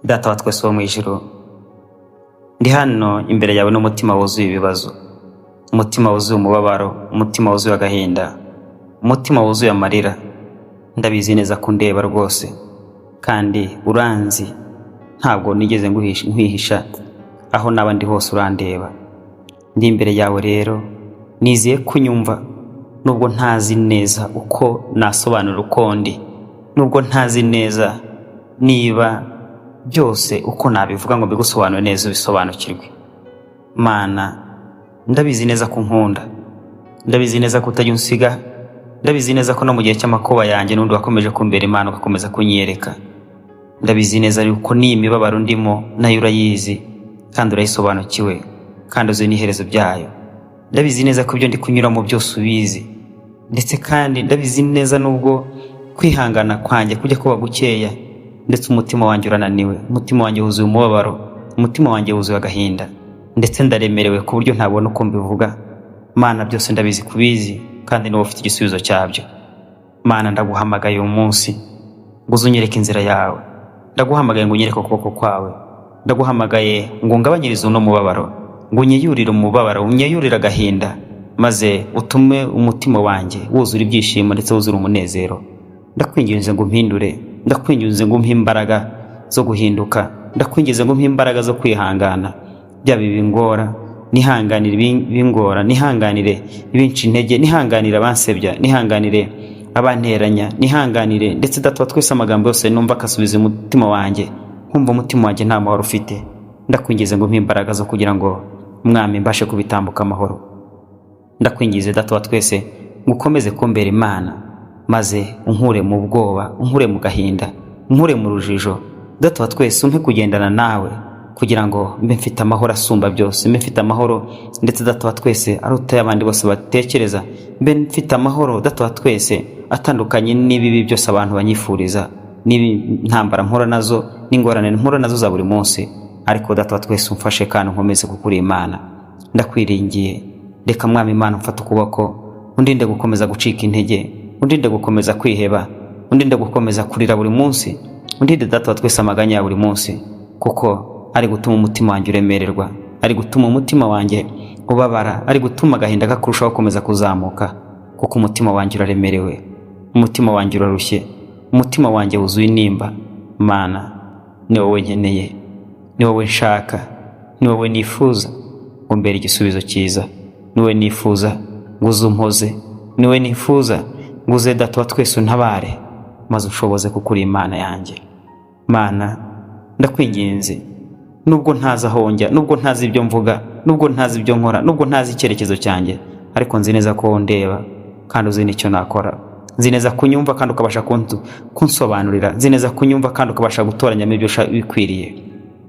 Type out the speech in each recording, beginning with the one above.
Data wa twese wo mu ijuru, ndi hano imbere yawe n'umutima wuzuye ibibazo, umutima wuzuye umubabaro, umutima wuzuye agahinda, umutima wuzuye amarira. Ndabizi neza ko undeba rwose kandi uranzi, ntabwo nigeze nkwihisha, aho naba ndi hose urandeba. Ndi imbere yawe rero nizeye ko unyumva, nubwo ntazi neza uko nasobanura uko ndi, nubwo ntazi neza niba byose uko nabivuga ngo mbigusobanure neza ubisobanukirwe. Mana, ndabizi neza ko unkunda, ndabizi neza ko utajya unsiga, ndabizi neza ko no mu gihe cy'amakuba yanjye n'undi wakomeje kumbera Imana, ugakomeza kunyereka. Ndabizi neza yuko n'iyi mibabaro ndimo nayo urayizi kandi urayisobanukiwe kandi uzi n'iherezo byayo. Ndabizi neza ko ibyo ndi kunyuramo byose ubizi, ndetse kandi ndabizi neza nubwo kwihangana kwanjye kujya kuba gukeya, ndetse umutima wanjye urananiwe, umutima wanjye wuzuye umubabaro, umutima wanjye wuzuye agahinda, ndetse ndaremerewe ku buryo ntabona uko mbivuga. Mana, byose ndabizi kubizi kandi niwowe ufite igisubizo cyabyo. Mana, ndaguhamagaye uyu munsi ngo uze unyereke inzira yawe. Ndaguhamagaye ngo unyereke ukuboko kwawe. Ndaguhamagaye ngo ungabanyirize uno mubabaro, ngo unyeyurire umubabaro, unyeyurire agahinda, maze utume umutima wanjye wuzura ibyishimo ndetse wuzura umunezero. Ndakwinginze ngo umpindure, ndakwinginze ngo umpe imbaraga zo guhinduka, ndakwinginze ngo umpe imbaraga zo kwihangana. Byaba ibingora nihanganire, ibingora nihanganire, ibinca intege nihanganire, abansebya nihanganire, abanteranya nihanganire, ndetse Data wa twese amagambo yose numva akasubiza umutima wanjye, nkumva umutima wanjye nta mahoro ufite. Ndakwinginze ngo umpe imbaraga zo kugira ngo, Mwami, mbashe kubitambuka amahoro. Ndakwinginze, Data wa twese, ngo ukomeze kumbera Imana, maze unkure mu bwoba, unkure mu gahinda, unkure mu rujijo. Data wa twese, umpe kugendana nawe kugira ngo mbe mfite amahoro asumba byose, mbe mfite amahoro ndetse, Data wa twese, aruta ay'abandi bose batekereza, mbe mfite amahoro, Data wa twese, atandukanye n'ibibi byose abantu banyifuriza, n'intambara mpura nazo, n'ingorane mpura nazo za buri munsi. Ariko Data wa twese, umfashe kandi nkomeze kukuri Imana. Ndakwiringiye. Reka, Mwami Imana, umfate ukuboko, undinde gukomeza gucika intege, undinde gukomeza kwiheba, undinde gukomeza kurira buri munsi, undinde, Data wa twese, amaganya ya buri munsi, kuko ari gutuma umutima wanjye uremererwa, ari gutuma umutima wanjye ubabara, ari gutuma agahinda kakurushaho gukomeza kuzamuka, kuko umutima wanjye uraremerewe, umutima wanjye urarushye, umutima wanjye wuzuye intimba. Mana, ni wowe nkeneye, ni wowe nshaka, ni wowe nifuza ngo mbere igisubizo cyiza, ni wowe nifuza ngo uze umpoze, ni wowe nifuza ngo uze, Data wa twese, untabare maze ushoboze kuko uri Imana yanjye. Mana, ndakwinginze, nubwo ntazi aho njya, nubwo ntazi ibyo mvuga, nubwo ntazi ibyo nkora, nubwo ntazi icyerekezo cyanjye, ariko nzi neza ko ndeba kandi uzi n'icyo nakora. Nzi neza kunyumva kandi ukabasha kunsobanurira. Nzi neza kunyumva kandi ukabasha gutoranyamo ibyo bikwiriye.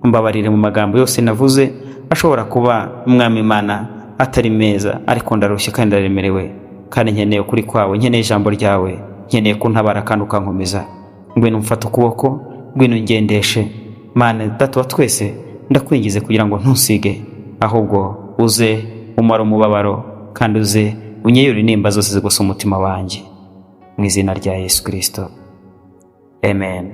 Mbabarire mu magambo yose navuze ashobora kuba, Mwami Imana, atari meza, ariko ndarushye kandi ndaremerewe kandi nkeneye ukuri kwawe, nkeneye ijambo ryawe, nkeneye kuntabara kandi ukankomeza. Ngwino umfate ukuboko, ngwino ungendeshe. Mana, Data wa twese, ndakwingize kugira ngo ntusige, ahubwo uze umara umubabaro kandi uze unyeyure intimba zose zigose umutima wanjye, mu izina rya Yesu Kirisito, amen.